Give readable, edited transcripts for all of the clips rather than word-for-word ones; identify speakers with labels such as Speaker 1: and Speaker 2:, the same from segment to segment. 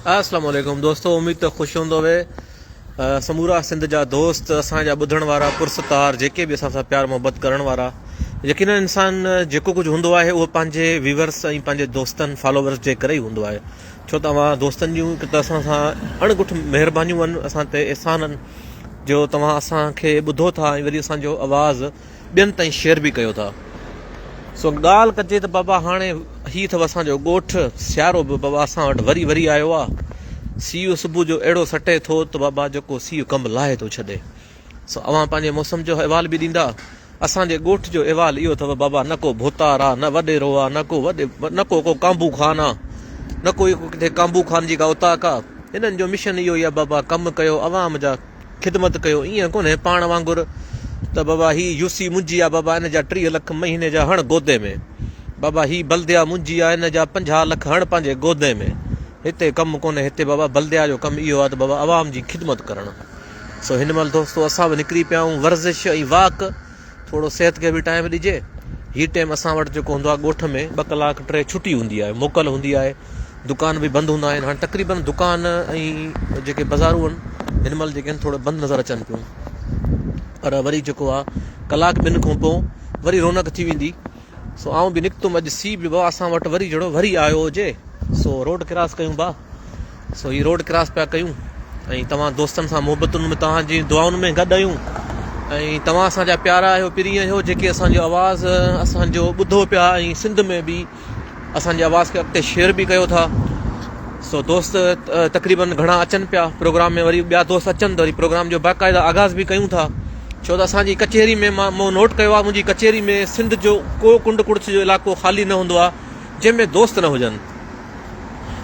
Speaker 1: اسلام عليڪم دوستو اميد ته خوش هوندو وي سمورا سنڌ جا دوست اسان جا ٻڌڻ وارا پرستار جيڪي به اسان سان پيار محبت ڪرڻ وارا يقينا انسان جيڪو ڪجهه هوندو آهي اهو پنهنجي ويورس ۽ پنهنجي دوستن فالوورس جي ڪري ئي هوندو آهي ڇو ته اوهان دوستن جون ته اسان سان اڻ ڳٺ مهربانيون آهن اسان تي احسان آهن جو توهان اسان کي ٻڌو ٿا ۽ وري اسان جو آواز ٻين تائين شيئر به ڪيو ٿا. سو ڳالهه ڪجي ته بابا هاڻي هي اٿو اسان جو ڳوٺ، سيارو به بابا اسان وٽ وري وري آيو آ. سيء صبح جو اهڙو سٽي ٿو ته بابا جيڪو سيء ڪم لاهي ٿو ڇڏي. سو اوهان پنهنجي موسم جو احوال به ڏيندا. اسان جي ڳوٺ جو احوال اهو اٿو بابا نه ڪو ڀوتار آ، نه وڏيرو آ، نه ڪو وڏي نه ڪو ڪو ڪانبو خان آ، نه ڪو ئي ڪٿي ڪانبو خان جي ڪا اوطاق آ. هنن جو مشن اهو ئي آ بابا ڪم ڪيو عوام جا. خدمت ڪيو ائين ڪونهي پاڻ وانگر ته بابا هي يوسي منهنجي آ بابا ان جا 30 لک مهيني جا هڻ گودي ۾ بابا هي بلديا منهنجي آ ان جا 50 لک هڻ پنهنجي گودي ۾ هتي ڪم ڪونهي هتي بابا بلديا جو ڪم اهو آ ته بابا عوام جي خدمت ڪرڻ سو هن مهل دوستو اسان به نڪري پيا آهيون ورزش ۽ واڪ ٿورو صحت کي به ٽائيم ڏجي هي ٽيم اسان وٽ جيڪو هوندو آهي ڳوٺ ۾ ٻه ڪلاڪ ٽي ڇٽي هوندي آهي موڪل هوندي آهي دڪان به بند هوندا آهن هاڻي تقريبن دڪان ۽ جيڪي بازارون آهن هن مهل جيڪي آهن ٿورو بند نظر اچن پيون پر وري جيڪو آهي ڪلاڪ ٻن کان پوء وري رونق ٿي ويندي سو آئون به نڪتم اڄ سي به بابا اسان وٽ وري جهڙو وري آيو هجي سو روڊ ڪراس ڪيون با سو هي روڊ ڪراس پيا ڪيون ۽ توهان دوستن سان محبتن ۾ توهان جي دعائن ۾ گڏ آهيون ۽ توهان اسان جا پيارا آهيو پرين آهيو جيڪي اسان جو آواز اسان جو ٻڌو پيا ۽ سنڌ ۾ به اسان جي آواز کي اڳتي شيئر به ڪيو ٿا سو دوست تقريبن گهڻا اچن پيا پروگرام ۾ وري ٻيا دوست اچن ته وري پروگرام جو باقاعده آغاز به ڪيون ٿا ڇو ته اسان جي ڪچهري ۾ مان مون نوٽ ڪيو آهي منهنجي ڪچهري ۾ سنڌ جو ڪو ڪنڊ ڪڙڇ جو علائقو خالي نه هوندو آهي جنهن ۾ دوست نه هجن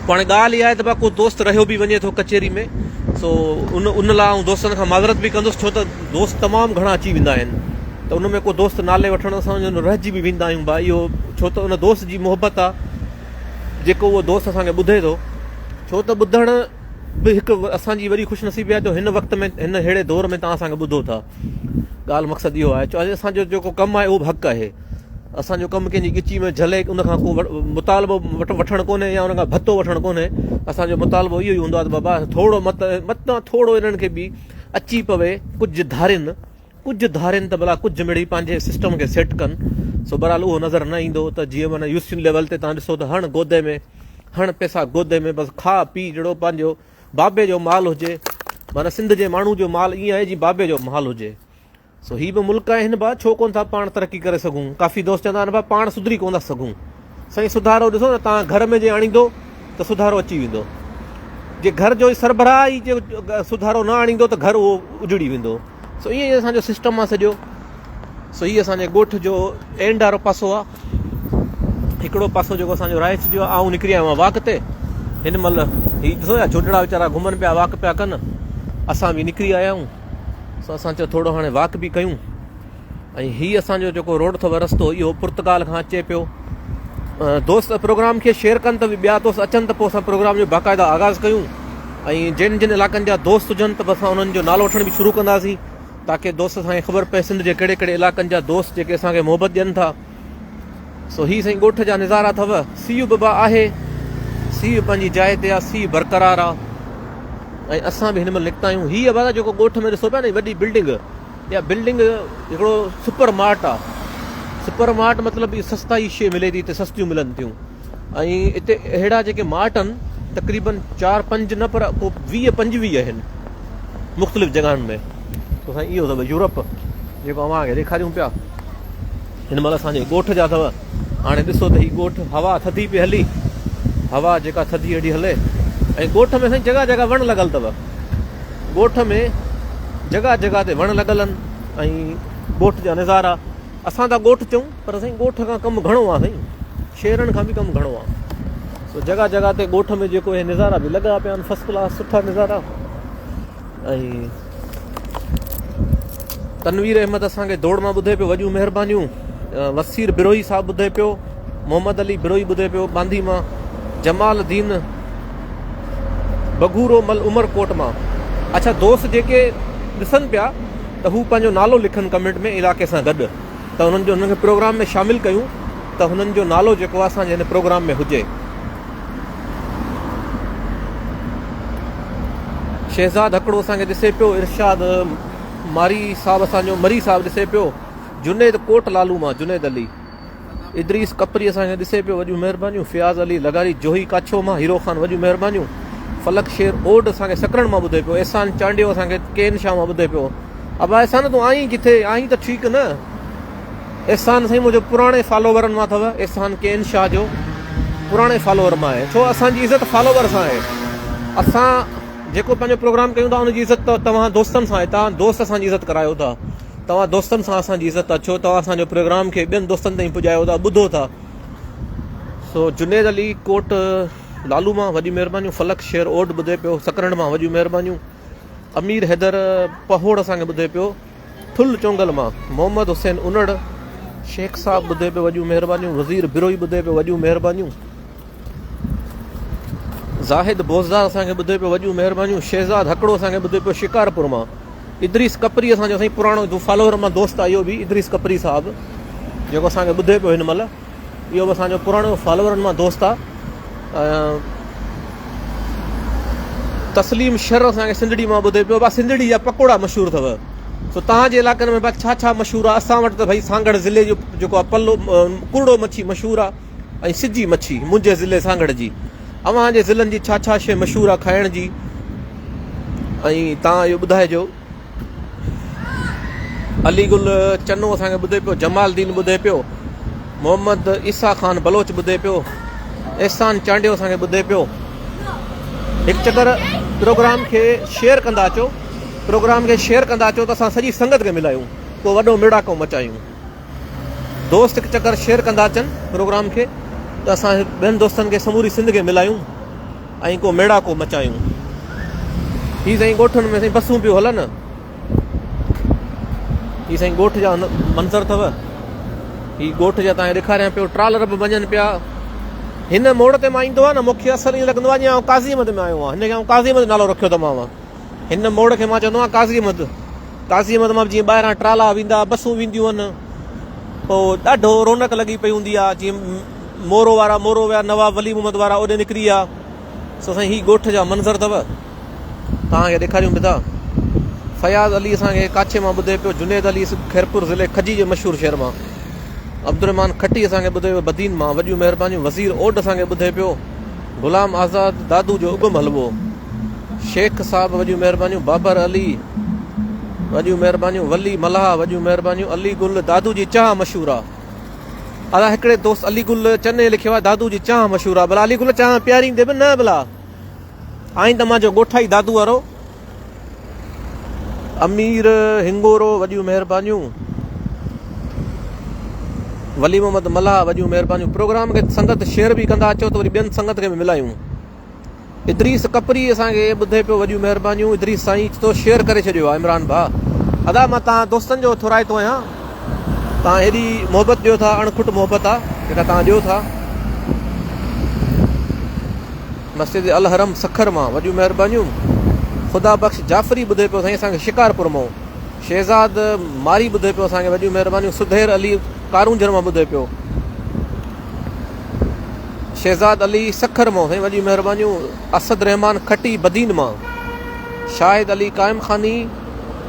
Speaker 1: پوء هاڻي ڳالهه اها آهي ته ڪو دوست رهيو به وڃي ٿو ڪچهري ۾ سو ان ان لاء آئون دوستن کان معذرت به ڪندس ڇو ته دوست تمام گهڻا اچي ويندا آهن ته ان ۾ ڪو دوست نالي وٺڻ سان رهجي به ويندا آهيون ڀا اهو ڇو ته ان دوست جي محبت آهي جيڪو اهو دوست اسان کي ٻڌي ٿو ڇو ته ٻڌڻ به هڪ اسان جي وڏي خوش نصيبي آهي جو هن وقت ۾ هن ههڙي دور ۾ توهان اسان کي ٻڌو ٿا ڳالهه مقصد اهو آهي ڇو اسان جو جيڪو ڪم آهي اهو به حق آهي اسان جو ڪم ڪنهن جي ڳچي ۾ جهلي ان کان ڪو مطالبو وٺڻ ڪونهي يا ان کان ڀتو وٺڻ ڪونهي اسان جو مطالبو اهو ئي هوندو آهي ته بابا ٿورو مت متان ٿورو انهن کي به اچي پوي ڪجهه ڌارين ڪجهه ڌارين ته ڀلا ڪجهه مڙئي پنهنجي سسٽم کي سيٽ ڪن سو بهرحال اهو نظر نه ايندو ته جيئن معنيٰ يوسين ليول تي تان ڏسو ته هڻ گودي ۾ هڻ پئسا گودي ۾ بس کاء پي جهڙو پنهنجو بابي جو مال هجي معنيٰ سنڌ جي ماڻهو جو مال ائين آهي جيئن بابي جو مال هجي سو هي به ملڪ آهن ڀا ڇو ڪون ٿا پاڻ ترقي ڪري سگهون ڪافي دوست چوندا آهن ڀا پاڻ سڌري ڪون ٿا سگهون سائين سڌارو ڏسو نه توهان گهر ۾ جي آڻيندو ته سڌارو اچي ويندو جي گهر جو سربراهه ئي جي سڌارو نه آڻيندو ته گهر اهو اجڙي ويندو سو ائين ئي اسان جو سسٽم آهي سڄو سو هي اسان جي ڳوٺ جو اينڊ وارو پاسو آهي هڪڙو پاسو جيڪو اسان جو رائچ جو آئون نڪري آيو آهيان واڪ تي هن مهل هي ڏسو يا جهوٽڙا ويچارا گهمن پيا واڪ پيا ڪن اسان به نڪري آيا آهيون سو اسان چيو ٿورو هاڻي واڪ به ڪيون ۽ هي اسان جو جيڪو روڊ اٿو رستو اهو پرتگال کان اچي پيو دوست پروگرام کي شيئر ڪن ته ٻيا دوست اچن ته پوء اسان پروگرام جو باقاعده آغاز ڪيون ۽ جن جن علاقن جا دوست هجن ته اسان انهن جو نالو وٺڻ به شروع ڪنداسين تاڪه دوست اسان کي خبر پئي سنڌ جي ڪهڙي ڪهڙي علاقن جا دوست جيڪي اسان کي محبت ڏين ٿا سو هي سائين ڳوٺ جا نظارا اٿو. سيء به با آهي. سيء پنهنجي جاء تي آ، سيء برقرار آ ۽ اسان به هن مهل نڪتا آهيون. هيء بابا جيڪو ڳوٺ ۾ ڏسو پيا نه وڏي بلڊنگ، اها بلڊنگ هڪڙو سپر مارٽ آ. سپر مارٽ مطلب اهي سستائي شيء ملي ٿي هتي سستيون ملن ٿيون ۽ هتي اهڙا جيڪي مارٽ آهن تقريبن چار پنج نه پر ڪو 20 25 آهن مختلف جڳهن ۾. تو سائين اهو اٿو يورپ جيڪو اوهان کي ڏيکاريون پيا. هن مهل اسان جي ڳوٺ جا اٿو. هاڻي ڏسو ته هي ڳوٺ هوا ٿڌي پئي هلي. هوا جيڪا ٿڌي اهڙي هلي ۽ ڳوٺ ۾ سائين جڳهه جڳهه وڻ لڳل اٿو. ڳوٺ ۾ جڳهه جڳهه تي وڻ لڳل آهن ۽ ڳوٺ جا نظارا اسان ٿا ڳوٺ چئون پر سائين ڳوٺ کان ڪم گهڻو آهي سائين شهرن کان به ڪم گهڻو آهي. سو جڳهه جڳهه تي ڳوٺ ۾ جيڪو اهي نظارا به لڳا پيا آهن فرسٽ ڪلاس سٺا نظارا ۽ تنوير احمد اسان کي دوڙ مان ٻڌي پيو وڏيون مهربانيون وسير بروهي صاحب ٻڌي پيو محمد علي بروهي ٻڌي پيو ٻانڌي مان جمال الدين بگورو مل عمر ڪوٽ مان اڇا دوست جيڪي ڏسن پيا ته هو پنهنجو نالو لکن ڪمينٽ ۾ علاقي سان گڏ ته انهن جو انهن کي پروگرام ۾ شامل ڪيون ته هنن جو نالو جيڪو آهي اسان جي هن پروگرام ۾ هجي. شهزاد هڪڙو اسان کي ڏسي پيو، ارشاد ماري صاحب اسان جو مري صاحب ڏسي پيو، جنيد ڪوٽ لالو مان جنيد علي، ادريس ڪپري اسان کي ڏسي پيو وڏيون مهربانيون، فياض علي لغاري جوهي ڪاڇو مان هيرو خان وڏيون مهربانيون، فلڪ شير اوڍ اسان کي سڪرنڊ مان ٻڌي پيو، احسان چانڊيو اسان کي ڪين شاهه مان ٻڌي پيو. ابا احسان تون آهين ڪٿي؟ آهين ته ٺيڪ نه. احسان سائين منهنجو پراڻي فالوورن مان اٿو احسان ڪين شاهه جو پراڻي فالوور مان آهي ڇو اسان جي عزت فالوور سان آهي اسان جيڪو پنهنجو پروگرام ڪيون ٿا ان جي عزت توهان دوستن سان آهي توهان دوست اسان جي عزت ڪرايو ٿا توهان دوستن سان اسان جي عزت آهي ڇو توهان اسان جو پروگرام کي ٻين دوستن تائين پڄايو ٿا ٻڌو ٿا سو جنيد علي ڪوٽ لالو مان وڏيون مهربانيون فلڪ شير اوڊ ٻڌي پيو سڪرنڊ مان وڏيون مهربانيون امير حيدر پهوڙ اسان کي ٻڌي پيو ٺل چونگل مان محمد حسين انڙ، شيخ صاحب ٻڌي پيو وڏيون مهربانيون، وزير بروهي ٻڌي پيو وڏيون مهربانيون، زاهد بوزدار اسان کي ٻڌي پيو وڏيون مهربانيون، شهزاد هڪڙو اسان کي ٻڌي پيو شڪارپور مان، ادريس ڪپري اسان جو سائين پراڻو فالوور مان دوست آهي اهو به ادريس ڪپري صاحب جيڪو اسان کي ٻڌي پيو هن مهل اهو به اسان جو پراڻو فالوورن مان دوست آ تسليم شھر اسان کي سنڌڙي مان ٻڌي پيو با سنڌڙي جا پڪوڙا مشھور اٿو سو تان جي علائقن ۾ با ڇا ڇا مشھور آ اسان وٽ ته ڀئي سانگھڙ ضلعي جو جيڪو آ پلو ڪرڙو مڇي مشھور آ ۽ سجي مڇي منھنجي ضلعي سانگھڙ جي اوھان جي ضلعن جي ڇا ڇا شي مشھور آ کائڻ جي ۽ تان اھو ٻڌائجو علي گل چنو اسان کي ٻڌي پيو، جمال الدين ٻڌي پيو، محمد عيسيٰ خان بلوچ ٻڌي پيو، احسان چانڊيو اسان کي ٻڌي پيو. هڪ چڪر پروگرام کي شيئر ڪندا اچو، پروگرام کي شيئر ڪندا اچو ته اسان سڄي سنگت کي ملايون، ڪو وڏو ميڙاڪو مچايون. دوست هڪ چڪر شيئر ڪندا اچن پروگرام کي ته اسان ٻين دوستن کي سموري سنڌ کي ملايون. ۽ ڪو ميڙاڪو مچايون. هي سائين ڳوٺن ۾ سائين بسون پيون هلن. هي سائين ڳوٺ جا منظر اٿو. هي ڳوٺ جا تان ڏيکاريان پيو ٽرالر به وڃن پيا. هن موڙ تي مان ايندو آهيان نه مونکي اصل ائين لڳندو آهي جيئن آئون قاضي احمد ۾ آيو آهيان. هن کي آئون قاضي احمد نالو رکيو اٿم. هن موڙ کي مان چوندو آهيان قاضي احمد. قاضي احمد مان به جيئن ٻاهران ٽرالا ويندا بسون وينديون آهن پوء ڏاڍو رونق لڳي پئي هوندي آهي جيئن مورو وارا مورو ويا نواب ولي محمد وارا اوڏي نڪري ويا سو سائين هي ڳوٺ جا منظر اٿو توهان کي ڏيکاريون به ٿا فياض علي اسان کي ڪاڇي مان ٻڌي پيو جنيد علي خيرپور ضلعي کجي جي مشهور شهر مان عبدالرحمان کٽي اسان کي ٻڌي پيو بدين مان وڏيون مهربانيون وزير اوڏ اسان کي ٻڌي پيو غلام آزاد دادو جو اگم حلوو شيخ صاحب وڏيون مهربانيون بابر علي وڏيون مهربانيون ولي ملاح وڏيون مهربانيون علي گل دادو جي چانهه مشهور آ ادا هڪڙي دوست علي گل چني لکيو آ دادو جي چانهه مشهور آ ڀلا علي گل چانهه پياريندي به نه ڀلا آئين ته مان جو ڳوٺائي دادو وارو امير هنگورو وڏيون مهربانيون ولي محمد ملاح وڏيون مهربانيون پروگرام کي سنگت شيئر به ڪندا اچو ته وري ٻين سنگت کي به ملايون ادريس ڪپري اسان کي ٻڌي پيو وڏيون مهربانيون ادريس سائين تو شيئر ڪري ڇڏيو آ عمران ڀا ادا مان تان دوستن جو ٿورائتو آهيان تان ايڏي محبت ڏيو ٿا اڻ کٽ محبت آ جيڪا تان ڏيو ٿا مسجد الحرم سکر مان وڏيون مهربانيون خدا بخش جعفري ٻڌي پيو سائين اسان کي شڪارپور مان شهزاد ماري ٻڌي پيو اسان کي وڏيون مهربانيون سڌير علي ڪارونجھر مان ٻڌي پيو شهزاد علي سکر مان سائين وڏيون مهربانيون اسد رحمان کٽي بدين مان شاهد علي قائم خاني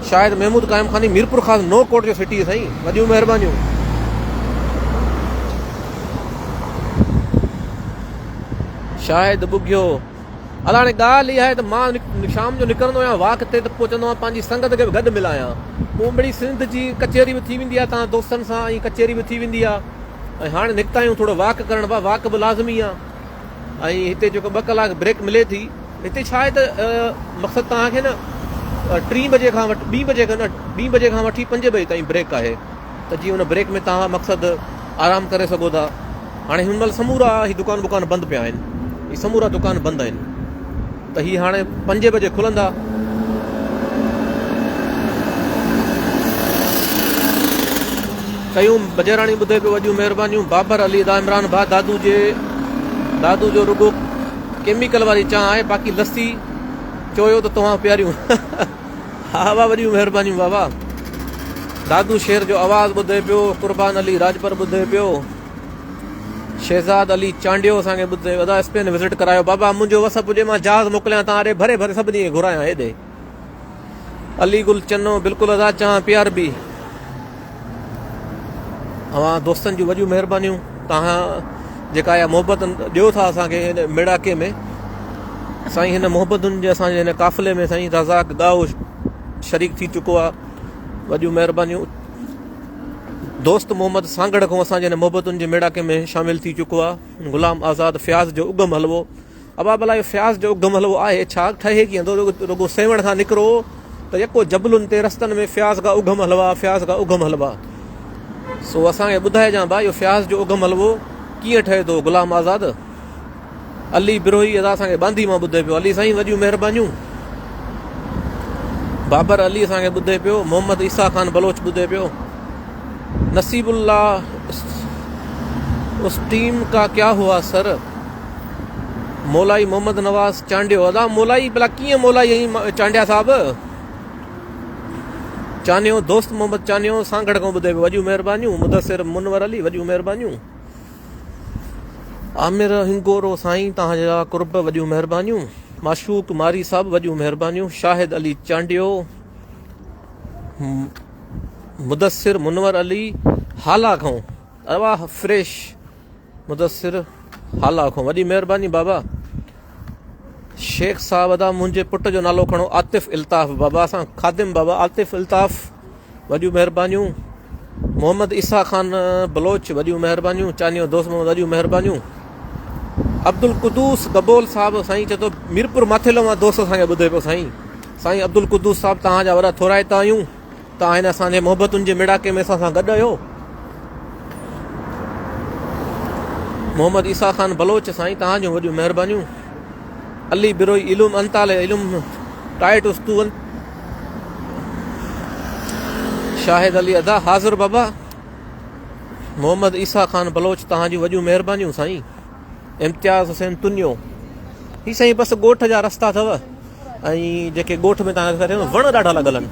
Speaker 1: شاهد محمود قائم خاني ميرپور خاص نو ڪوٽ جو سٽي سائين وڏيون مهربانيون شاهد ٻگهيو الا هاڻي ڳالهه اها آهي ته مان شام جو نڪرندو آهيان واڪ تي ته پوء چوندو آهيان پنهنجي سنگت کي به گڏ ملايان پوء مڙئي سنڌ جي ڪچهري به ٿي ويندي آهي تان دوستن سان ۽ ڪچهري به ٿي ويندي آهي ۽ هاڻي نڪتا آهيون ٿورو واڪ ڪرڻ با واڪ به لازمي آ ۽ هتي جيڪو ٻه ڪلاڪ بريڪ ملي ٿي هتي ڇا آهي ته مقصد توهان کي نه ٽين بجي کان وٺ ٻي بجي کان نه ٻي بجي کان وٺي پنجين بجي تائين بريڪ آهي ته جيئن ان بريڪ ۾ توهان مقصد آرام ڪري سگهو ٿا هاڻي هن مهل سمورا هي دڪان بڪان بند پيا آهن هي سمورا دڪان بند آهن ته هي هاڻي پنجين بجي کلندا. قيوم بجيراڻي ٻڌي پيو وڏيون مهربانيون بابر علي ادا عمران ڀاء دادو جي دادو جو رڳو ڪيميڪل واري چانهه آهي باقي لسي چويو ته توهان پياريون ها وا وڏيون مهربانيون بابا دادو شهر جو آواز ٻڌي پيو قربان علي راڄپر ٻڌي پيو. شهزاد علي چانڊيو اسان کي ٻڌايو ادا اسپين وزٽ ڪرايو بابا منهنجو وس پڄي مان جهاز موڪليان تان ڏي ڀري ڀري سڀني کي گهرايان هيڏي علي گل چنو بلڪل ادا چانهه پيار به اوهان دوستن جون وڏيون مهربانيون توهان جيڪا اها محبت ڏيو ٿا اسان کي هن ميڙاڪي ۾ سائين هن محبتن جي اسان جي هن قافلي ۾ سائين رزاق ڳاهو شريڪ ٿي چڪو آهي وڏيون مهربانيون دوست محمد سانگهڙ کان اسان جي هن محبتن جي ميڙاڪي ۾ شامل ٿي چڪو آهي غلام آزاد فياض جو اگم حلوو ابا ڀلا اهو فياض جو اگم حلوو آهي ڇا ٺهي ڪيئن ٿو رڳو سيوهڻ کان نڪرو ته يڪو جبلن تي رستن ۾ فياض کا اگم حلوا فياض کا اگم حلوا سو اسان کي ٻڌائجان ڀا اهو فياض جو اگم حلوو ڪيئن ٺهي ٿو غلام آزاد علي بروهي ادا اسان کي ٻانڌي مان ٻڌي پيو علي سائين وڏيون مهربانيون بابر علي اسان کي ٻڌي پيو محمد عيسيٰ خان بلوچ ٻڌي پيو نصيب الله اس ٽيم کا ڪيا هوا سر مولائي محمد نواز چانڊيو ادا مولائي بلا ڪيئن مولائي ۽ چانڊيا صاحب چانيو دوست محمد چانيو سانگھڙ کان ٻڌي پيو وڏيون مهربانيون مدثر منور علي وڏيون مهربانيون عامر هنگورو سائين توهان جا قرب وڏيون مهربانيون معشوق ماري صاحب وڏيون مهربانيون شاهد علي چانڊيو مدثر منور علي هالا کان واهه فريش مدثر هالا کان وڏي مهرباني بابا شيخ صاحب ادا منهنجي پٽ جو نالو کڻو عاطف الطاف بابا اسان خادم بابا عاطف الطاف وڏيون مهربانيون محمد عيسيٰ خان بلوچ وڏيون مهربانيون چانيو دوست محمد وڏيون مهربانيون عبدالقدوس گبول صاحب سائين چئي ٿو ميرپور ماٿيلو مان دوست اسان کي ٻڌي پيو سائين سائين عبدالقدوس صاحب توهان جا وڏا ٿورائتا آهيون توهان هن اسان جي محبتن جي ميڙاڪي ۾ اسان سان گڏ آهيو محمد عيسيٰ خان بلوچ سائين توهان جون وڏيون مهربانيون علي بروهي علم انتال علم ٽائٽ استو شاهد علي ادا حاضر بابا محمد عيسيٰ خان بلوچ توهان جون وڏيون مهربانيون سائين امتياز حسين تنيو هي سائين بس ڳوٺ جا رستا اٿو ۽ جيڪي ڳوٺ ۾ توهان کي وڻ ڏاڍا لڳل آهن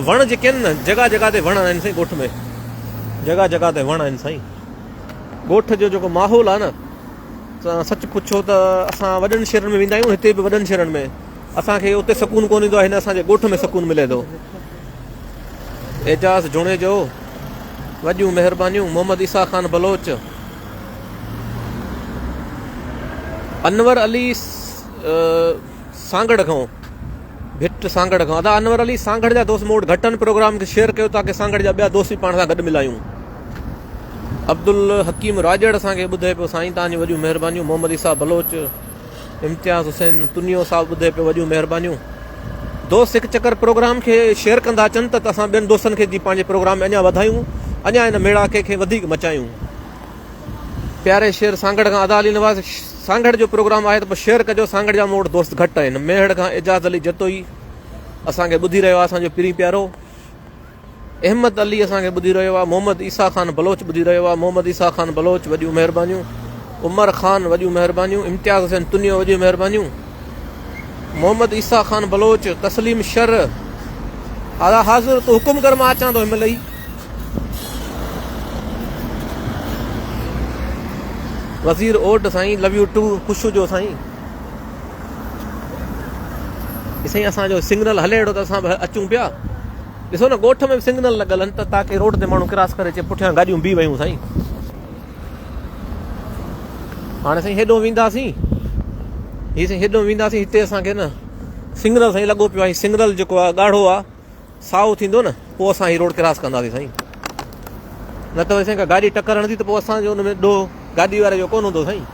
Speaker 1: وڻ جيڪي آهن نه جڳهه جڳهه تي وڻ آهن سائين ڳوٺ ۾ جڳهه جڳهه تي وڻ آهن سائين ڳوٺ جو جيڪو ماحول آهي نه سچ پڇو ته اسان وڏن شهرن ۾ ويندا آهيون هتي به وڏن شهرن ۾ اسان کي اتي سڪون ڪونه ايندو آهي هن اسان جي ڳوٺ ۾ سڪون ملي ٿو. اعجاز جوڻيجو وڏيون مهربانيون محمد عيسيٰ خان بلوچ انور علي سانگهڙ کان ڀٽ سانگهڙ کان ادا انور علي سانگهڙ جا دوست مون وٽ گهٽ آهن پروگرام کي شيئر ڪيو تاڪه سانگهڙ جا ٻيا دوست به پاڻ سان گڏ ملايون عبدالحڪيم راڄڙ اسان کي ٻڌي پيو سائين تان جون وڏيون مهربانيون محمد عيسيٰ بلوچ امتياز حسين تنيو صاحب ٻڌي پيو وڏيون مهربانيون دوست هڪ چڪر پروگرام کي شيئر ڪندا اچن ته اسان ٻين دوستن کي جي پنهنجي پروگرام ۾ اڃا وڌايون اڃا هن ميڙاڪي کي وڌيڪ مچايون پياري شير سانگهڙ کان ادا علي نواز سانگهڙ جو پروگرام آهي ته پوء شيئر ڪجو سانگهڙ جا مون وٽ دوست گهٽ آهن ميهڙ کان اعجاز علي جتوئي اسان کي ٻڌي رهيو آهي اسان جو پرين پيارو احمد علي اسان کي ٻڌي رهيو آهي محمد عيسيٰ خان بلوچ ٻڌي رهيو آهي محمد عيسيٰ خان بلوچ وڏيون مهربانيون عمر خان وڏيون مهربانيون امتياز حسين تنيو وڏيون مهربانيون محمد عيسيٰ خان بلوچ تسليم شر ادا حاضر تو حڪم ڪر مان اچان ٿو هن مهل ئي وزير اوڊ سائين لو you two خوش هجو سائين سائين اسان جو سگنل هلي اهڙو ته اسان به اچون پيا ڏسو نه ڳوٺ ۾ به سگنل لڳل آهن ته تاڪي روڊ تي ماڻهو ڪراس ڪري اچي پٺيان گاڏيون بيهي ويون سائين هاڻي سائين هيڏو وينداسين هي سائين هيڏو وينداسين هتي اسان کي نه سگنل سائين لڳو پيو آهي سگنل جيڪو آهي ڳاڙهو آهي سائو ٿيندو نه پوء اسان هي روڊ ڪراس ڪنداسين سائين نه ته وري سائين ڪا گاڏي ٽڪر هڻندي ته پوء اسان جو ان ۾ ڏوهه گاڏي واري جو ڪونه هوندو سائين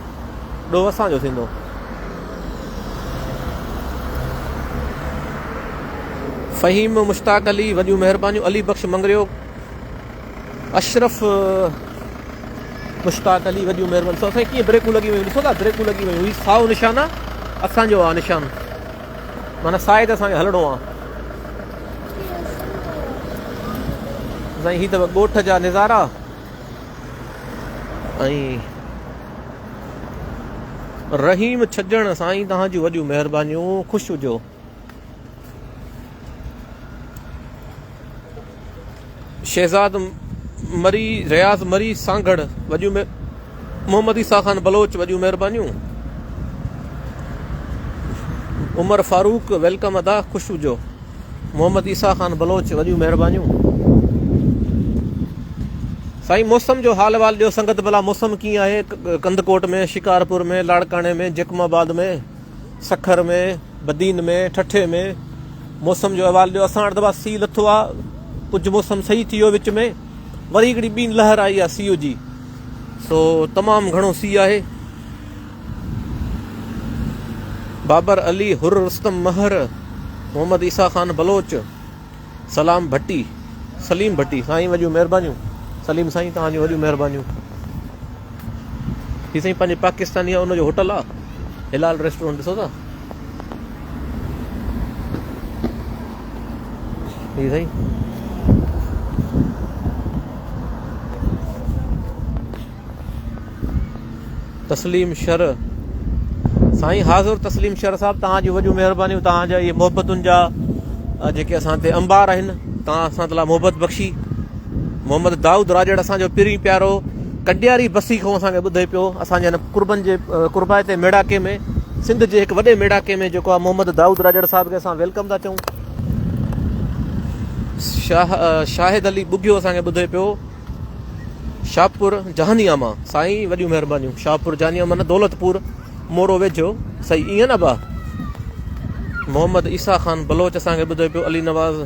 Speaker 1: ڏوهه اسان جو ٿيندو. فهيم مشتاق علي وڏيون مهربانيون علي بخش مڱريو اشرف مشتاق علي وڏيون مهربانيون سو سائين ڪيئن بريڪون لڳي ويون ڏسو ٿا بريڪون لڳي ويون هي سائو نشان آ اسان جو آ نشان معنی سائي ته اسان کي هلڻو آ سائين هي ته ڳوٺ جا نظارا ۽ رحيم ڇڄڻ سائين توهان جون وڏيون مهربانيون خوش هجو. شهزاد مري رياض مري سانگهڙ وڏيون محمد عيسيٰ خان بلوچ وڏيون مهربانيون عمر فاروق welcome ادا خوش هجو محمد عيسيٰ خان بلوچ وڏيون مهربانيون سائين موسم جو حال احوال ڏيو سنگت بلا موسم ڪيئن آهي ڪنڌڪوٽ ۾ شڪارپور ۾ لاڙڪاڻي ۾ جيڪب آباد ۾ سکر ۾ بدين ۾ ٺٽي ۾ موسم جو احوال ڏيو اسان وٽ ته بس سيء لٿو آ ڪجهه موسم صحيح ٿي ويو وچ ۾ وري هڪڙي ٻي لهر آئي آ سيء جي سو تمام گهڻو سيء آهي بابر علي حر رستم مهر محمد عيسيٰ خان بلوچ سلام ڀٽي سليم ڀٽي سائين وڏيون مهربانيون سليم سائين توهان جون وڏيون مهربانيون هي سائين پنهنجي پاڪستاني ان جو هوٽل آ هلال ريسٽورنٽ ڏسو ٿا هي سائين تسليم شر سائين حاضر تسليم شر صاحب توهان جون وڏيون مهربانيون توهان جا اهي محبتن جا جيڪي اسان تي انبار آهن توهان اسان لاء محبت بخشي محمد دائود راڄڙ اسان جو پرين پيارو ڪنڊياري بسي کان اسان کي ٻڌي پيو اسان جي هن قربن جي قربائتي ميڙاڪي ۾ سنڌ جي هڪ وڏي ميڙاڪي ۾ جيڪو آهي محمد دائود راڄڙ صاحب کي اسان welcome ٿا چئون شاهه شاهد علي ٻگهيو اسان کي ٻڌي پيو شاهپور جهانيان مان سائين وڏيون مهربانيون شاهپور جهانيان مان دولتپور مورو ويجهو صحيح ائين نه با محمد عيسيٰ خان بلوچ اسان کي ٻڌي پيو علي نواز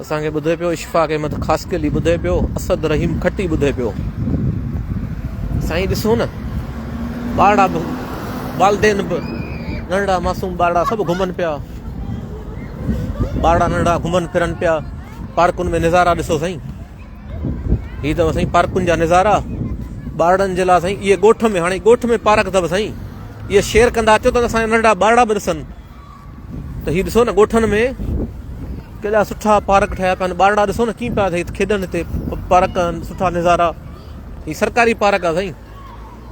Speaker 1: اسان کي ٻڌي پيو اشفاق احمد خاصخيلي ٻڌي پيو اسد رحيم کٽي ٻڌي پيو سائين ڏسو نه ٻارڙا به والدين به ننڍڙا معصوم ٻارڙا سڀ گهمن پيا ٻارڙا ننڍڙا گهمن ڦرن پيا پارڪن ۾ نظارا ڏسو سائين هي اٿو سائين پارڪن جا نظارا ٻارڙن جي لاء سائين اهي ڳوٺ ۾ هاڻي ڳوٺ ۾ پارڪ اٿو سائين اهي شيئر ڪندا اچو ته اسان جا ننڍڙا ٻارڙا به ڏسن ته هي ڏسو نه ڳوٺن ۾ ڪيڏا سٺا پارڪ ٺهيا پيا آهن ٻارڙا ڏسو نه ڪيئن پيا کيڏن هتي پارڪ آهن سٺا نظارا هي سرڪاري پارڪ آهي سائين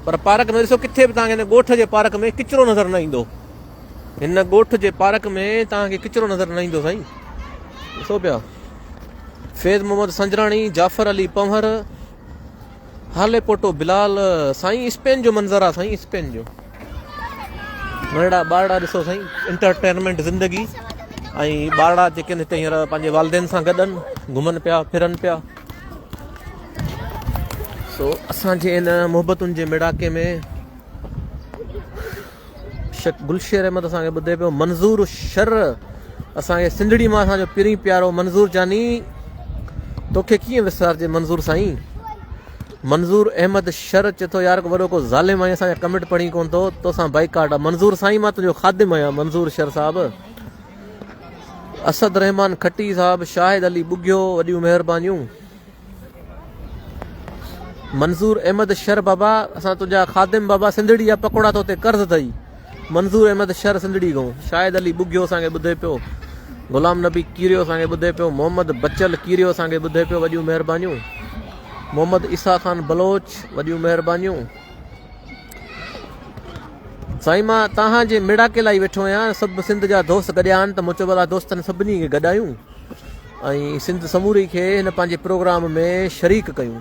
Speaker 1: پر پارڪ ۾ ڏسو ڪٿي به توهان کي هن ڳوٺ جي پارڪ ۾ ڪچرو نظر نه ايندو هن ڳوٺ جي پارڪ ۾ توهان کي ڪچرو نظر نه ايندو سائين ڏسو پيا فيض محمد سنجراڻي جعفر علي پنهور هالي پوٽو بلال سائين اسپين جو منظر آ سائين اسپين جو ننڍڙا ٻارڙا ڏسو سائين انٽرٽينمينٽ زندگي ۽ ٻارڙا جيڪي هتي هينئر پنهنجي والدين سان گڏ آهن گهمن پيا ڦرن پيا سو اسان جي ان محبتن جي ميڙاڪي ۾ شڪ گلشير احمد اسان کي ٻڌي پيو منظور شر اسان کي سنڌڙي مان اسان جو پرين پيارو منظور جاني توکي ڪيئن وسارجي منظور سائين منظور احمد شر چي ٿو يار وڏو کو ظالم آهين اسان جا ڪمينٽ پڙهين ڪون ٿو توسان بائيڪاٽ آ منظور سائين مان تنهنجو خادم آهيان منظور شر صاحب اسد رحمان کٽي صاحب شاهد علي ٻگهيو وڏيون مهربانيون منظور احمد شر بابا اسان تنهنجا خادم بابا سنڌڙي جا پڪوڙا تو تي قرض اٿئي منظور احمد شر سنڌڙي گئون شاهد علي ٻگهيو اسان کي ٻڌي پيو غلام نبي ڪيريو اسان کي ٻڌي پيو محمد بچل ڪيريو اسان کي ٻڌي پيو وڏيون مهربانيون محمد عيسيٰ خان بلوچ وڏيون مهربانيون سائين مان تهان جي ميڙاڪي لاء ويٺو آهيان سڀ سنڌ جا دوست گڏيا آهن ته مون چيو ڀلا دوستن سڀني کي گڏايون ۽ سنڌ سموري کي هن پنهنجي پروگرام ۾ شريڪ ڪيون.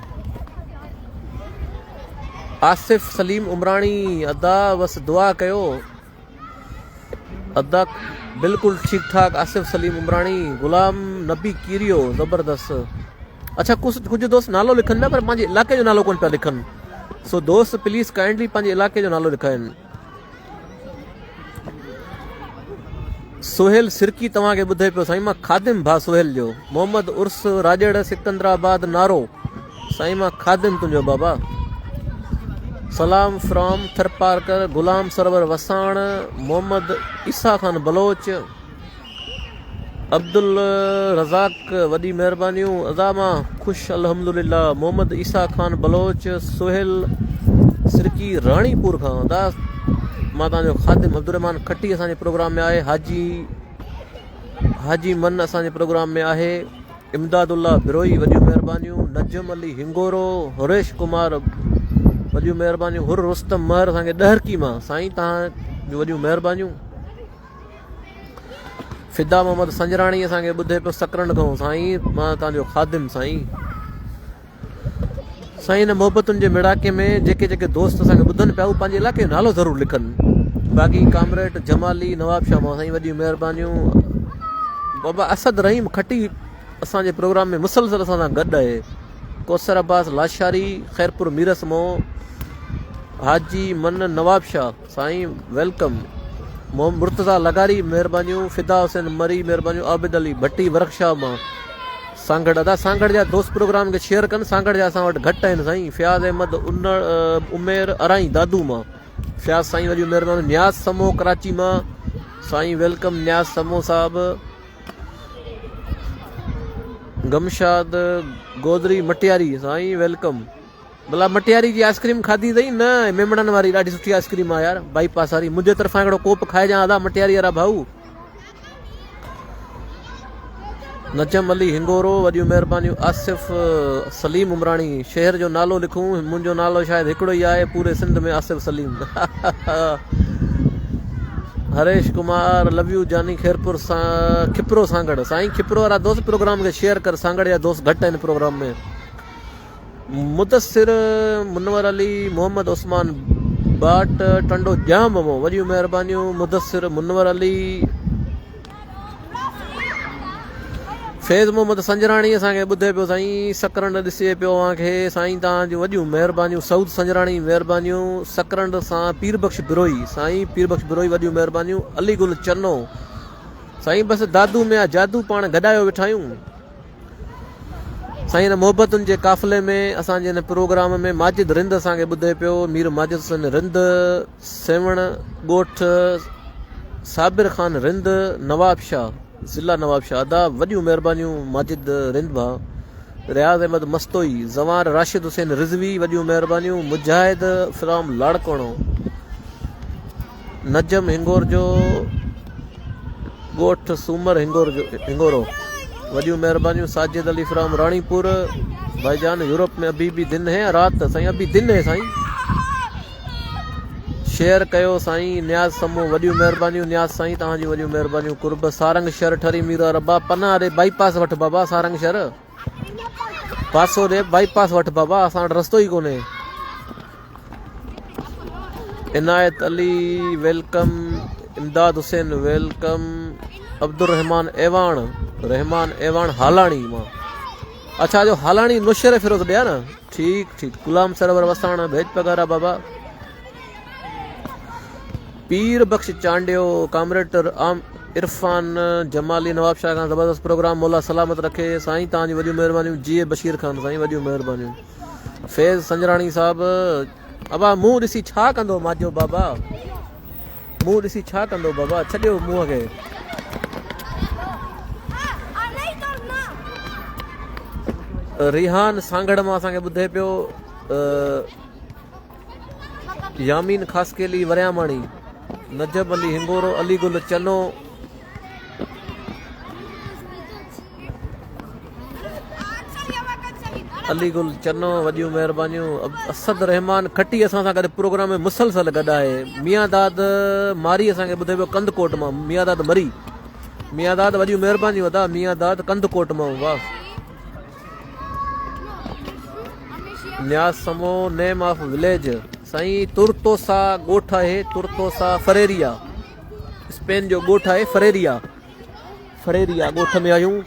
Speaker 1: آصف سليم عمراڻي ادا بس دعا ڪيو ادا بلڪل ٺيڪ ٺاڪ آصف سليم عمراڻي غلام نبي ڪيريو زبردست اڇا ڪجهه دوست نالو لکن پيا پر پنهنجي علاقي جو نالو ڪون پيا لکن سو دوست پليز ڪائنڊلي پنهنجي علاقي جو نالو لکائن سهيل سرڪي توهان کي ٻڌي پيو سائين مان خادم ڀا سهيل جو محمد عرس راڄڙ سڪندرآباد نارو سائين مان خادم تنهنجو بابا سلام فرام ٿرپارڪر غلام سرور وساڻ محمد عيسيٰ خان بلوچ عبدالرزاق وڏي مهربانيون ادا مان خوش الحمدلله محمد عيسيٰ خان بلوچ سهيل سرڪي راڻي پور کان ادا مان توهان جو خادم عبدالرحمان کٽي اسان جي پروگرام ۾ آهي حاجي حاجي من اسان جي پروگرام ۾ آهي امداد الله بروهي وڏيون مهربانيون نجم علي هنگورو هريش ڪمار وڏيون مهربانيون هر رستم مهر اسان کي ڏهرڪي مان سائين توهان جون وڏيون مهربانيون فدا محمد سنجراڻي اسان کي ٻڌي پيو سڪرنڊ کان سائين مان توهان جو خادم سائين. سائين هن محبتن جي ميڙاڪي ۾ جيڪي جيڪي دوست اسان کي ٻڌن پيا اهي پنهنجي علائقي جو نالو ضرور لکن باقي ڪامريڊ جمالي نواب شاهه مان سائين وڏيون مهربانيون بابا اسد رحيم کٽي اسان جي پروگرام ۾ مسلسل اسان سان گڏ آهي ڪوثر عباس لاشاري خيرپور ميرس مو حاجي من نواب شاهه سائين welcome Murtaza لغاري مهربانيون فدا حسين مري مهربانيون عابد علي ڀٽي ورڪشاپ مان سانگهڙ ادا سانگهڙ جا دوست پروگرام کي شيئر ڪن سانگهڙ جا اسان وٽ گهٽ آهن سائين فياض احمد انڙ عمير ارائين دادو مان فياض سائين وڏيون مهربانيون نياز سمو ڪراچي مان سائين welcome نياز سمو صاحب گمشاد گودري مٽياري سائين welcome ڀلا مٽياري جي آئسڪريم کاڌي اٿئي نه ميمڻن واري ڏاڍي سٺي آئسڪريم آ يار بائي پاس واري منهنجي طرفان هڪڙو ڪوپ کائجان ادا مٽياري وارا ڀائو نجم علي هنگورو وڏيون مهربانيون آصف سليم عمراڻي شهر جو نالو لکون منهنجو نالو شايد هڪڙو ئي آهي پوري سنڌ ۾ آصف سليم هريش ڪمار لو يو جاني خيرپور سان کپرو سانگهڙ سائين کپرو وارا دوست پروگرام کي شيئر ڪر سانگهڙ جا دوست گهٽ آهن پروگرام ۾ مدثر منور علي محمد عثمان ٻاٽ ٽنڊو ڄام مون وڏيون مهربانيون مدثر منور علي فيض محمد سنجراڻي اسان کي ٻڌي پيو سائين سڪرنڊ ڏسي پيو اوهان کي سائين توهان جون وڏيون مهربانيون سعود سنجراڻي مهربانيون سڪرنڊ سان پير بخش بروهي سائين پير بخش بروهي وڏيون مهربانيون علي گل چنو سائين بس دادو ۾ آ جادو پاڻ گڏايو ويٺا آهيون سائين هن محبتن جي قافلي ۾ اسان جي هن پروگرام ۾ ماجد رند اسان کي ٻڌي پيو مير ماجد حسين رند سيوهڻ ڳوٺ صابر خان رند نواب شاهه ضلع نواب شاهه ادا وڏيون مهربانيون ماجد رند ڀاء رياض احمد مستوئي زوار راشد حسين رضوي وڏيون مهربانيون مجاهد فرام لاڙڪاڻو نجم هنگورجو ڳوٺ سومر هنگورو وڏيون مهربانيون ساجد علي فرام راڻيپور ڀائي جان يورپ ۾ ابي به دن هي رات سائين ابي دن هي سائين شيئر ڪيو سائين نياز سمو وڏيون مهربانيون نياز سائين توهان جون وڏيون مهربانيون قرب سارنگ شھر ٺري ميرا ربا پناهه ڏي بائي پاس وٺ بابا سارنگ شھر پاسو ڏي بائي پاس وٺ بابا اسان وٽ رستو ئي ڪونهي عنايت Ali welcome Imdad Hussain welcome Abdul Rehman Awan Rehman Awan Halani مان اچھا جو هالاڻي نوشهره فيروز ڏيا نه ٺيڪ ٺيڪ غلام سرور وساڻ ڀيڄ پگهارا بابا پير بخش چانڊيو ڪامريڊ عرفان جمالي نواب شاهه کان زبردست پروگرام مولا سلامت رکي سائين تان جون وڏيون مهربانيون جي بشير خان سائين وڏيون مهربانيون فيض سنجراڻي صاحب ابا منهن ڏسي ڇا ڪندو ماجو بابا منهن ڏسي ڇا ڪندو بابا ڇڏيو منهن کي ريحان سانگهڙ مان اسان کي ٻڌي پيو يامين خاصخيلي ورياماڻي نجب علي هنگورو علي گل چنو علي گل چنو وڏيون مهربانيون اسد رحمان کٽي اسان سان گڏ پروگرام ۾ مسلسل گڏ آهي ميان داد ماري اسان کي ٻڌي پيو ڪنڌڪوٽ مان ميان داد مري ميان داد وڏيون مهربانيون ادا ميان داد ڪنڌڪوٽ مان واهه نياز سمو نيم آف وليج سائين ترتوسا ڳوٺ آهي ترتوسا فريريا اسپين جو ڳوٺ آهي فريريا فريريا ڳوٺ ۾ آهيون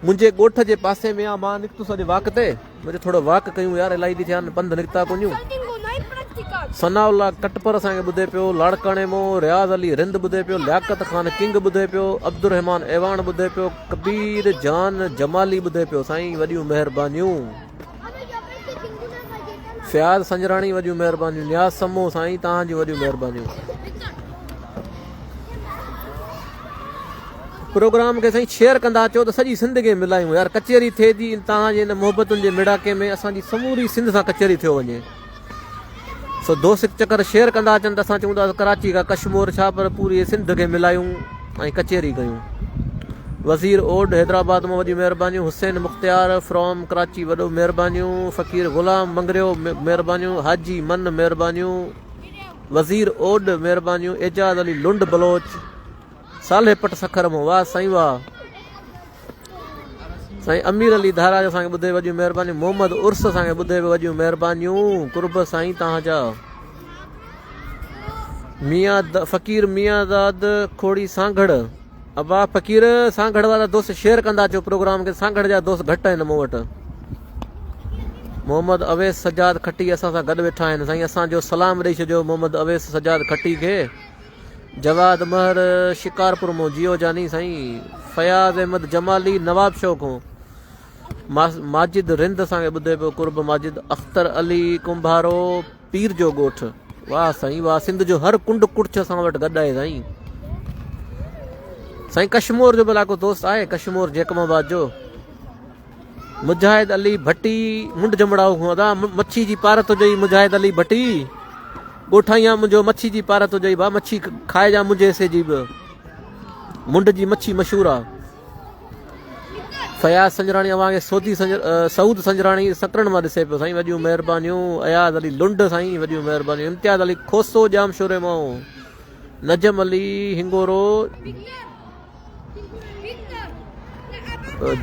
Speaker 1: منهنجي ڳوٺ جي پاسي ۾ آ مان نڪتس اڄ واڪ تي مجھي ٿورو واڪ ڪيون يار الائي ڏي ٿيا آهن پنڌ نڪتا ڪونيون ثناء الله ڪٽپر اسان کي ٻڌي پيو لاڙڪاڻي مون رياض علي رند ٻڌي پيو لياقت خان ڪنگ ٻڌي پيو عبدالرحمان اعواڻ ٻڌي پيو ڪبير جان جمالي ٻڌي پيو سائين وڏيون مهربانيون فياض سنجراڻي وڏيون مهربانيون نياز سمو سائين توهان جون وڏيون مهربانيون پروگرام کي سائين شيئر ڪندا اچو ته سڄي سنڌ کي ملايون يار ڪچهري ٿئي ٿي توهان جي ان محبتن جي ميڙاڪي ۾ اسان جي سموري سنڌ سان ڪچهري ٿيو وڃي سو دوست هڪ چڪر شيئر ڪندا اچن ته اسان چون ٿا ڪراچي کان ڪشمور ڇا پر پوري سنڌ کي ملايون ۽ ڪچهري ڪيون وزير اوڏ حيدرآباد مان وڏيون مهربانيون حسين مختيار فرام ڪراچي وڏو مهربانيون فقير غلام مڱريو مهربانيون حاجي من مهربانيون وزير اوڏ مهربانيون اعجاز علي لنڊ بلوچ صالح پٽ سکر مون واه سائين واه. سائين امير علي ڌاراج اسان کي ٻڌي وڏيون مهربانيون محمد عرس اسان کي ٻڌي وڏيون مهربانيون قرب سائين توهان جا ميان فقير ميان داد کوڙي سانگهڙ ابا فقير سانگهڙ وارا دوست شيئر ڪندا اچو پروگرام کي سانگهڙ جا دوست گهٽ آهن مون وٽ محمد اويس سجاد کٽي اسان سان گڏ ويٺا آهن سائين اسان جو سلام ڏئي ڇڏيو محمد اويس سجاد کٽي کي جواد مهر شڪارپور مون جيو جاني سائين فياض احمد جمالي نواب شو کون ماجد رند اسان کي ٻڌي پيو قرب ماجد اختر علي ڪنڀارو پير جو ڳوٺ واھ سائين واھ سنڌ جو هر ڪنڊ ڪڙڇ اسان وٽ گڏ آهي سائين سائين ڪشمور جو بلا کو دوست آهي ڪشمور جيڪب آباد جو مجاهد علي ڀٽي منڊ جمڙائو کان ادا مڇي جي پارت هجئي مجاهد علي ڀٽي ڳوٺائي آ منهنجو مڇي جي پارت هجئي ڀا مڇي کائجان منهنجي حصي جي به منڊ جي مڇي مشهور آ فياض سنجراڻي اوهان کي سودي سنجر سعود سنجراڻي سڪرن مان ڏسي پيو سائين وڏيون مهربانيون اياز علي لنڊ سائين وڏيون مهربانيون امتياز علي کوسو ڄام شوري مان نجم علي هنگورو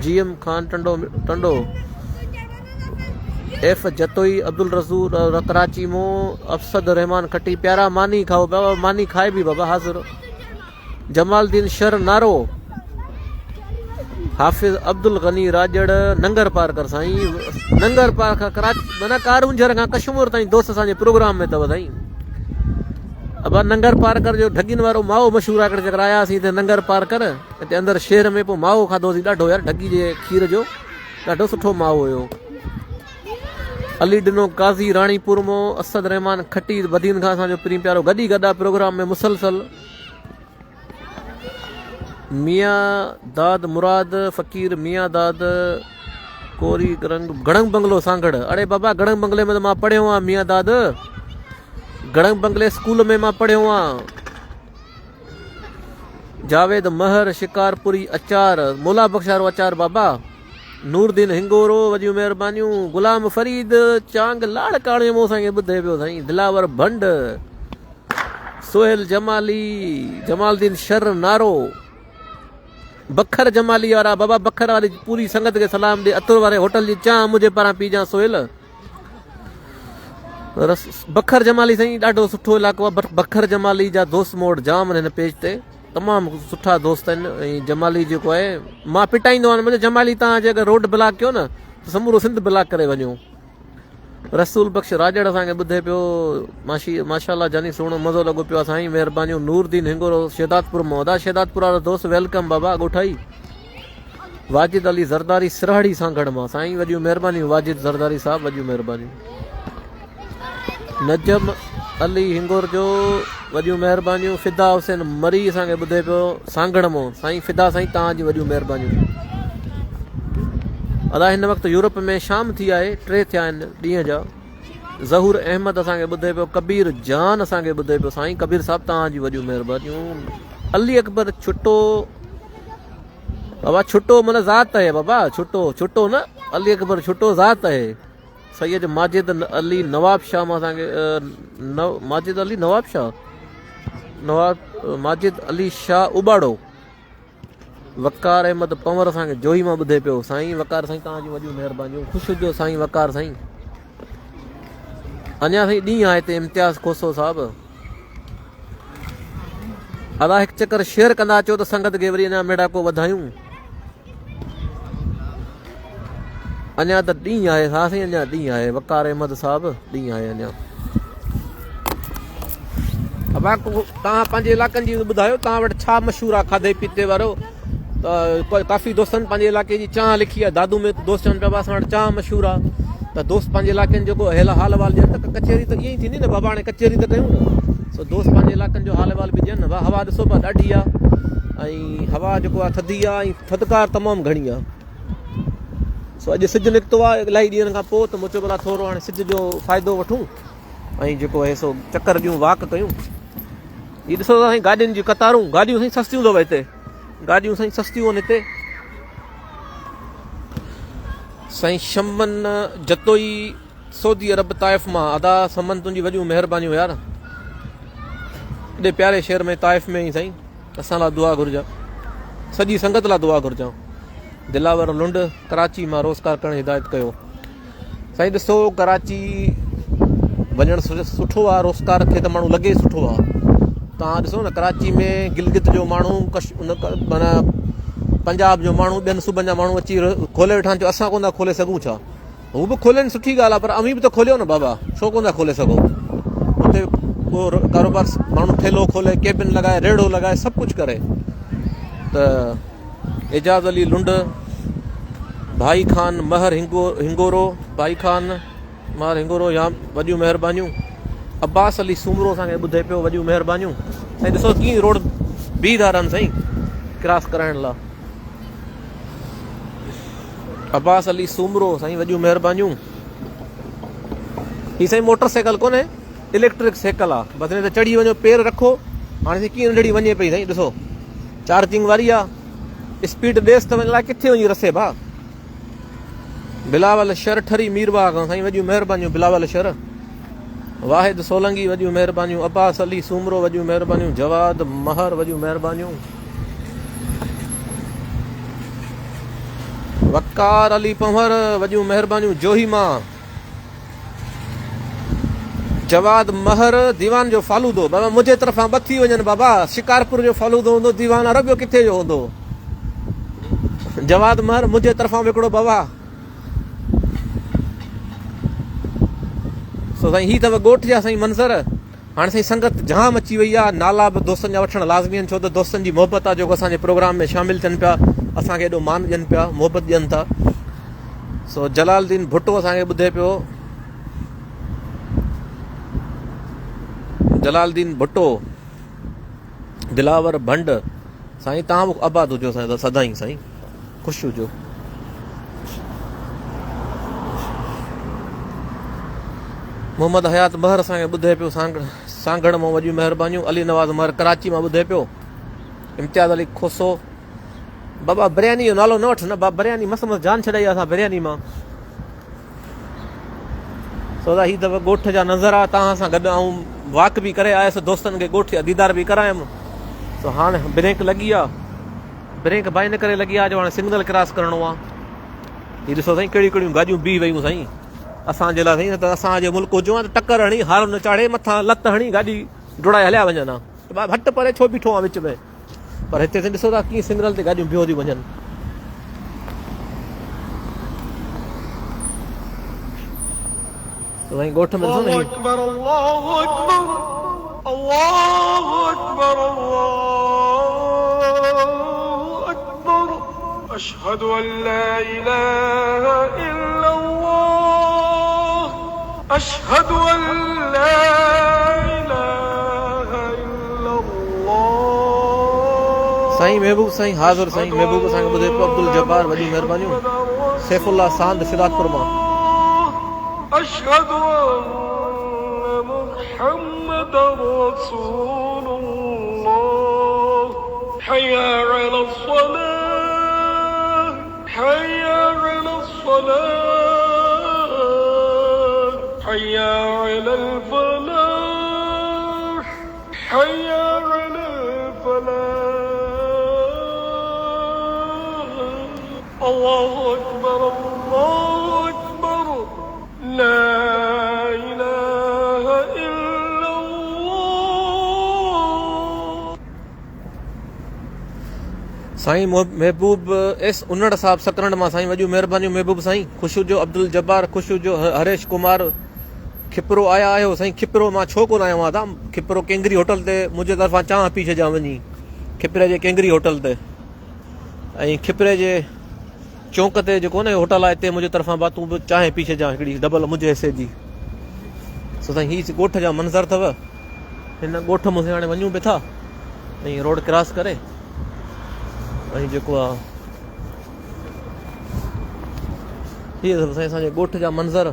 Speaker 1: جي ايم خان ٽنڊو ٽنڊو ايف جتوئي عبدالرزوق ڪراچي مون افسد الرحمان کٽي پيارا ماني کائو بابا ماني کائي به بابا حاضر جمال الدين شر نارو حافظ عبدالغني راڄڙ ننگر پارڪر سائين ننگر پارڪر ڪراچي معنی ڪارونجھر کان ڪشمور تائين دوست اسان جي پروگرام ۾ اٿو سائين ابا ننگر پارڪر جو ڍڳين وارو مائو مشهور آ هڪڙي چڪر آياسين هتي ننگر پارڪر هتي اندر شهر ۾ پوء مائو کاڌوسين ڏاڍو يار ڍڳي جي کير جو ڏاڍو سٺو مائو هيو علي ڏنو قاضي راڻي پور مو اسد رحمان کٽي بدين کان اسان جو پرين پيارو گڏي گڏا پروگرام ۾ مسلسل ميان داد مراد فقير ميان داد ڪوري گرنگ گڙنگ بنگلو سانگهڙ اڙي بابا گڙنگ بنگلي ۾ ته مان پڙهيو آهيان ميان داد گڙنگ بنگلي اسڪول ۾ مان پڙهيو آهيان جاويد مهر شڪارپوري اچار مولا بخش وارو اچار بابا نور دين هنگورو وڏيون مهربانيون غلام فريد چانگ لاڙڪاڻي مون سان ٻڌي پيو سائين دلاور ڀنڊ سهيل جمالي، جمال الدين شر نارو، بکر جمالي وارا بابا بکر واري پوري سنگت کي سلام ڏي عطر واري هوٽل جي چانهه منهنجي پاران پيجان سهيل رس بکر جمالي سائين ڏاڍو سٺو علائقو آهي بکر جمالي جا دوست مون وٽ جام آهن هن پيج تي تمام سٺا دوست آهن ۽ جمالي جيڪو آهي مان پٽائيندو آهيان منهنجو جمالي تان جي اگر روڊ بلاڪ ڪيو نه ته سمورو سنڌ بلاڪ ڪري وڃو رسول بخش راڄڙ اسان کي ٻڌي پيو ماشي ماشاءالله جاني سهڻو مزو لڳو پيو سائين مهربانيون نور دين هنگورو شهدادپور مان ادا شهدادپور وارا دوست welcome بابا ڳوٺائي واجد علي زرداري سرهڙي سانگهڙ مان سائين وڏيون مهربانيون واجد زرداري صاحب وڏيون مهربانيون نجم علي هنگور جو وڏيون مهربانيون فدا حسين مري اسان کي ٻڌي پيو سانگهڙ مان سائين فدا سائين توهان جون وڏيون مهربانيون. ادا هن وقت يورپ ۾ شام ٿي آهي ٽي ٿيا آهن ڏينهن جا. ظهور احمد اسان کي ٻڌي پيو ڪبير جان اسان کي ٻڌي پيو سائين ڪبير صاحب توهان جون وڏيون مهربانيون. علي اڪبر ڇٽو بابا ڇٽو معنی ذات آهي بابا ڇٽو ڇٽو نه علي اڪبر ڇٽو ذات آهي. سيد ماجد علي نواب شاهه مان اسان کي ماجد علي نواب شاهه نواب ماجد علي شاهه اٻاڙو وقار احمد پنور اسان کي جوهي مان ٻڌي پيو سائين وقار سائين توهان جون وڏيون مهربانيون خوش هجو سائين وقار سائين اڃا سائين ڏينهن آهي هتي امتياز کوسو صاحب ادا هڪ چڪر شيئر ڪندا اچو ته سنگت کي وري اڃا ميڙاڪو وڌايون اڃا ته ڏينهن آهي ها سائين اڃا ڏينهن آهي وقار احمد صاحب ڏينهن آهي اڃا ابا توهان پنهنجي علائقن جي ٻڌايو توهان وٽ ڇا مشهور آهي کاڌي پيتي وارو ته ڪافي دوستن پنهنجي علائقي جي چانهه لکي آهي دادو ۾ دوست چون پيا اسان وٽ چانهه مشهور آهي ته دوست پنهنجي علائقن جو ڪو حال احوال ڏين ته ڪچهري ته ائين ئي ٿيندي نه بابا هاڻي ڪچهري ته ڪيون نه سو دوست پنهنجي علائقن جو حال احوال به ڏين نه هوا ڏسو پيا ڏاڍي آهي ۽ هوا جيڪو آهي ٿڌي آهي ۽ ٿڌڪار تمام گهڻي آهي سو اڄ سج نڪتو آهي الاهي ڏينهن کان پوء ته مون چيو ڀلا ٿورو هاڻي سج جو فائدو وٺون ۽ جيڪو آهي سو چڪر ڏيون واڪ ڪيون هي ڏسو سائين گاڏين جون قطارون گاڏيون سائين سستيون اٿو هتي گاڏيون سائين سستيون آهن هتي سائين شمن جتوئي سعودي عرب طائف مان ادا سمن تنهنجي وڏيون مهربانيون يار ايڏي پياري شهر ۾ طائف ۾ سائين اسان لاء دعا گهرجان سڄي سنگت لاء دعا گهرجان. دلاور لنڊ ڪراچي مان روزگار ڪرڻ جي هدايت ڪيو. سائين ڏسو ڪراچي وڃڻ سٺو آ روزگار کي ته ماڻهو لڳي سٺو آ تان ڏسو نه ڪراچي ۾ گلگت جو ماڻهو ڪش معنيٰ پنجاب جو ماڻهو ٻين صوبن جا ماڻهو اچي کولي ويٺا آهن چو اسان ڪون ٿا کولي سگهون ڇا هو به کولين سٺي ڳالهه آ پر اوهين به ته کوليو نه بابا ڇو ڪون ٿا کولي سگهو اتي ڪو ڪاروبار ماڻهو ٺيلو کولي ڪيبن لڳائي ريڙهو لڳائي سڀ ڪجهه ڪري ته اعجاز علي لنڊ، ڀائي خان مهر هنگورو، ڀائي خان مهر هنگورو يا وڏيون مهربانيون. عباس علي سومرو اسان کي ٻڌي پيو وڏيون مهربانيون. سائين ڏسو ڪيئن روڊ بيهي ٿا رهن سائين ڪراس ڪرائڻ لا. عباس علي سومرو سائين وڏيون مهربانيون. هي سائين موٽر سائيڪل ڪونهي اليڪٽرڪ سائيڪل آ بس هن تي چڙهي وڃو پير رکو هاڻي سائين ڪيئن ننڍڙي وڃي پئي سائين ڏسو. چارجنگ واري آ اسپيڊ ڏيس ته الائي ڪٿي وڃي رسي ڀا بلاول شھر ٺري ميرواھ کان سائين وڏيون مھربانيون بلاول شھر واحد سولنگي وڏيون مھربانيون عباس علي سومرو وڏيون مھربانيون جواد مهر وڏيون مھربانيون وقار علي پنهور وڏيون مھربانيون جوهي مان جواد مهر ديوان جو فالودو بابا منهنجي طرفان ٻه ٿي وڃن بابا شڪارپور جو فالودو هوندو ديوان وارو ٻيو ڪٿي جو هوندو جواد مهر منهنجي طرفان به هڪڙو بابا سو سائين هي اٿو ڳوٺ جا سائين منظر هاڻي سائين سنگت جام اچي وئي آ نالا به دوستن جا وٺڻ لازمي آهن ڇو ته دوستن جي محبت آ جيڪو اسان جي پروگرام ۾ شامل ٿين پيا اسان کي ايڏو مان ڏين پيا محبت ڏين ٿا سو جلال الدين ڀٽو اسان کي ٻڌي پيو جلال الدين ڀٽو دلاور ڀنڊ سائين تان به آباد هجو سائين سدائين سائين خوش هجو. محمد حيات مهر اسان کي ٻڌي پيو سانگهڙ مان وڏيون مهربانيون علي نواز مهر ڪراچي مان ٻڌي پيو امتياز علي کوسو بابا برياني جو نالو نه وٺ نه بابا برياني مس مس جان ڇڏائي اسان برياني مان سودا هي دفعه ڳوٺ جا نظرا تان سان گڏ آئون واڪ به ڪري آيس دوستن کي ڳوٺ جا ديدار به ڪرايم سو هاڻ بريڪ لڳي آ بريڪ به ان ڪري لڳي آ جو هاڻي سگنل ڪراس ڪرڻو آ. هي ڏسو سائين ڪهڙيون ڪهڙيون گاڏيون بيهي ويون سائين اسان جي لاء سائين ته اسان جي ملڪ هجو ها ته ٽڪر هڻي هارن چاڙهي مٿان لت هڻي گاڏي ڊوڙائي هليا وڃن ها ته ڀاء هٽ پري ڇو بيٺو آ وچ ۾ پر هتي سائين ڏسو ٿا ڪيئن سگنل تي گاڏيون بيهو ٿيون وڃن. سائين ڳوٺ ۾ ڏسو نه هي.
Speaker 2: اڪبر الله اڪبر الله اڪبر الله اڪبر اشهد ان لا اله الا الله اشهد ان لا اله الا الله.
Speaker 1: سائين محبوب سائين حاضر سائين محبوب اسان کي ٻڌي پيو عبدالجبار وڏيون مهربانيون سيف الله ساند شھدادپور مان.
Speaker 2: اشهد ان محمدا رسول الله حي علي الصلاه حي علي الصلاه حي علي الفلاح حي علي الفلاح الله اڪبر الله اڪبر لا اله الا الله.
Speaker 1: سائين محبوب ايس انڙ صاحب سڪرنڊ مان سائين وڏيون مهربانيون محبوب سائين خوش هجو عبدالجبار خوش هجو هريش ڪمار کپرو آيا آهيو سائين کپرو مان ڇو ڪونه آيو آهيان ادا کپرو ڪينگري هوٽل تي منهنجي طرفان چانهه پي ڇڏجان وڃي کپري جي ڪينگري هوٽل تي ۽ کپري جي چونڪ تي جيڪو نه هوٽل آهي اتي منهنجي طرفان با تون به چانهه پي ڇڏجان هڪڙي ڊبل منهنجي حصي جي سو سائين هي ڳوٺ جا منظر اٿو هن ڳوٺ مون هاڻي وڃون به ٿا ۽ روڊ ڪراس ڪري ۽ جيڪو آ هي اٿو سائين اسان جي ڳوٺ جا منظر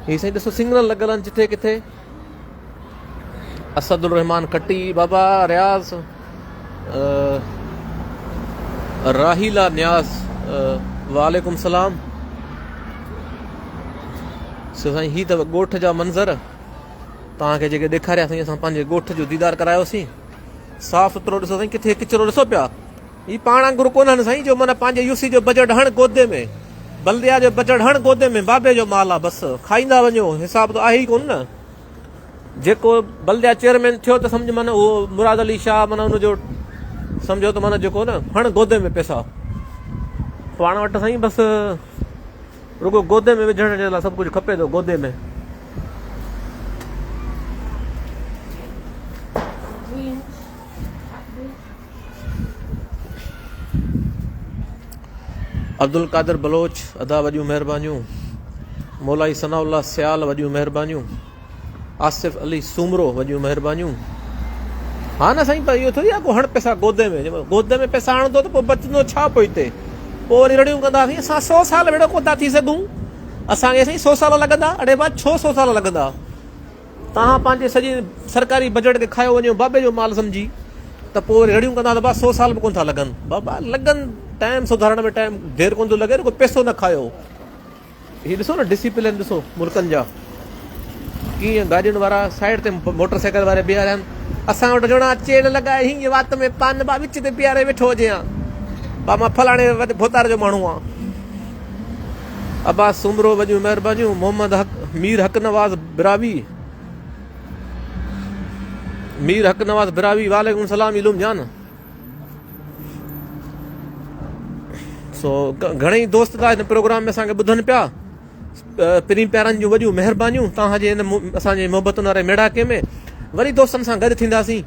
Speaker 1: هي سائين ڏسو سگنل لڳل آهن جٿي ڪٿي اسد الرحمان کٽي بابا رياض راحيلا نياز وعليڪم السلام سو سائين هي اٿو ڳوٺ جا منظر توهان کي جيڪي ڏيکاريا سائين اسان پنهنجي ڳوٺ جو ديدار ڪرايوسين صاف سٿرو ڏسو سائين ڪٿي ڪچرو ڏسو پيا هي پاڻ وانگر ڪونهن سائين جو معنيٰ پنهنجي يو سي جو بجيٽ هڻ گودي ۾، بلديا جو بجيٽ هڻ گودي ۾ بابي جو مال آ بس کائيندا وڃو حساب ته آهي ئي ڪونه نه جيڪو بلديا چيئرمين ٿيو ته سمجهه معنيٰ اهو مراد علي شاهه معنيٰ ان جو سمجهو ته معنيٰ جيڪو نه هڻ گودي ۾ پيسا پاڻ وٽ سائين بس رڳو گودي ۾ وجهڻ جي لاء سڀ ڪجهه کپي ٿو گودي ۾. عبدالقادر بلوچ ادا وڏيون مهربانيون مولائي ثناء الله سيال وڏيون مهربانيون آصف علي سومرو وڏيون مهربانيون ها نه سائين پر اهو ٿوري آ ڪو هڻ پئسا گودي ۾ گودي ۾ پئسا هڻندو ته پوء بچندو ڇا پوء هتي پوء وري رڙيون ڪنداسين اسان سو سال ويڙهو ڪونه ٿا ٿي سگهون اسان کي سائين سو سال لڳندا اڙي با ڇو سو سال لڳندا توهان پنهنجي سڄي سرڪاري بجيٽ کي کايو وڃو بابي جو مال سمجهي ته پوء وري رڙيون ڪندا ته با سو سال به ڪونه ٿا لڳن بابا لڳن ٽائيم سڌارڻ ۾ ٽائيم دير ڪونه ٿو لڳي رڳو پئسو نه کايو هي ڏسو نه ڊسيپلين ڏسو ملڪن جا ڪيئن گاڏين وارا سائيڊ تي موٽر سائيڪل واري بيهاريا آهن اسان وٽ جوڻا چيڙ لڳائي هيئن وات ۾ پان با وچ تي بيهاري ويٺو هجي ها با مان فلاڻي وڏي ڀوتار جو ماڻهو آهان عباس سومرو وڏيون مهربانيون محمد حق مير حق نواز براوي مير حق نواز براوي وعليڪم السلام علوم جان سو گهڻي دوست ٿا هن پروگرام ۾ اسان کي ٻڌن پيا پرين پيارن جون وڏيون مهربانيون توهان جي هن اسان جي محبتن واري ميڙاڪي ۾ وري دوستن سان گڏ ٿينداسين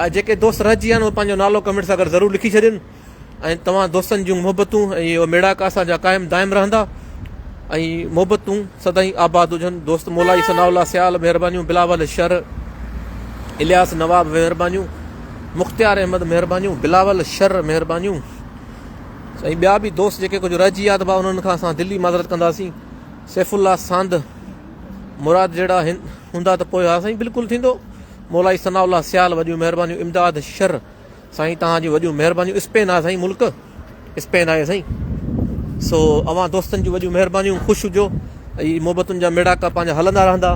Speaker 1: ۽ جيڪي دوست رهجي ويا آهن اهي پنهنجو نالو ڪمينٽ سان گڏ ضرور لکي ڇڏين ۽ توهان دوستن جون محبتون ۽ اهي ميڙاڪا اسان جا قائم دائم رهندا ۽ محبتون سدائين آباد هجن دوست مولائي ثناء الله سيال مهربانيون بلاول شر الياس نواب مهربانيون مختيار احمد مهربانيون بلاول شر مهربانيون سائين ٻيا به دوست جيڪي ڪجهه رهجي ويا ته انهن کان اسان دلي معذرت ڪنداسين سيف الله ساند مراد جهڙا هوندا ته پوء ها سائين بلڪل ٿيندو مولائي ثناء الله سيال وڏيون مهربانيون امداد شر سائين توهان جون وڏيون مهربانيون اسپين آهي سائين ملڪ اسپين آهي سائين سو اوهان دوستن جون وڏيون مهربانيون خوش هجو ۽ محبتن جا ميڙاڪا پنهنجا هلندا رهندا.